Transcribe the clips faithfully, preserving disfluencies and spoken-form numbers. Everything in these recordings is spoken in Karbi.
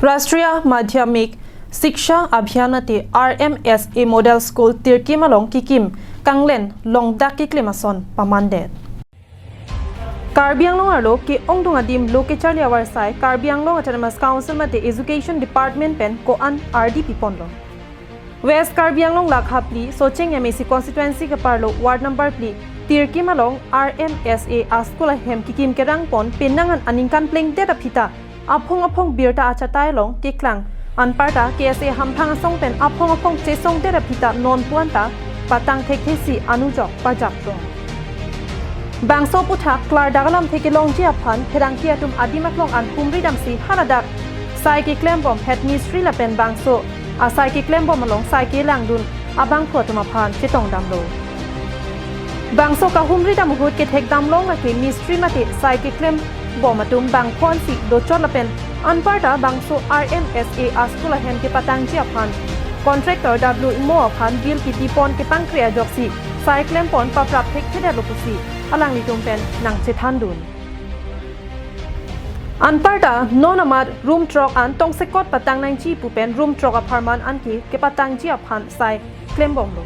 Rashtriya Madhyamik Shiksha Abhiyan mate R M S A Model School Tirkim along kekim kanglen longdak keklem ason pamandet. Karbi Anglong arlo ke-ongdung adim lo kecharli avarsai Karbi Anglong Autonomous Council mate Education Department pen ko-an ardi piponlo. West Karbi Anglong lakha phli Socheng M A C constituency keparlo ward number phli Tirkim along R M S A a-school ahem kekim kerangpon penang an aningkan plengdet aphi ta aphong aphong birta achatai along keklang. Anparta K S A hamphang asong pen aphong aphong chesongdet aphi ta non puan ta patang thekthesi anujok pajapdun. Bangso aphuthak klardak alamthe kelongji aphan pherangke atum adim aklong an humri damsi haladak sai keklembom head mistri lapen bangso asai keklembom along sai kelangdun abangphu atum aphan chetongdamlo. Bangso kahumri dam ahut kethek damlong lake mistri mate sai keklembom atum bangphu ansi dochot lapen anparta bangso R M S A a-school ahem kepatangji aphan contractor W Imo aphan bill kipipon kepangkre ajoksi sai klempon paprap thekthedetlo pusi alanglitum pen nangchethandun. Anparta non amat room throk an tongsekot patang nangji pu pen room throk apharman anke kepatangji aphan sai klembomlo.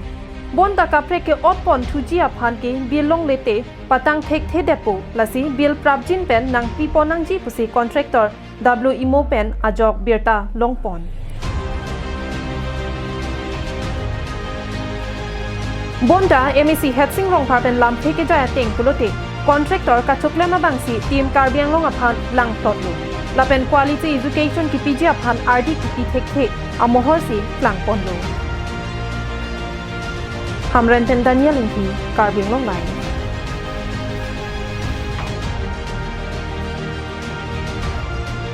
Bonta kaprek ke-otpon thuji aphan ke bill longle te patang thekthedetpo, lasi bill prapjin pen nangpipon nangji pusi contractor W Imo pen ajok birta longpon. Bonta M A C Headsing Rongphar pen lamthe kejai ateng pulote contractor kachoklem abangsi Team Karbi Anglong aphan langtotlo. Lapen quality education kipiji aphan ardi kipi thekthe amohorsi klangponlo. Hamren pen Daniel Ingti, Karbi Anglong Live.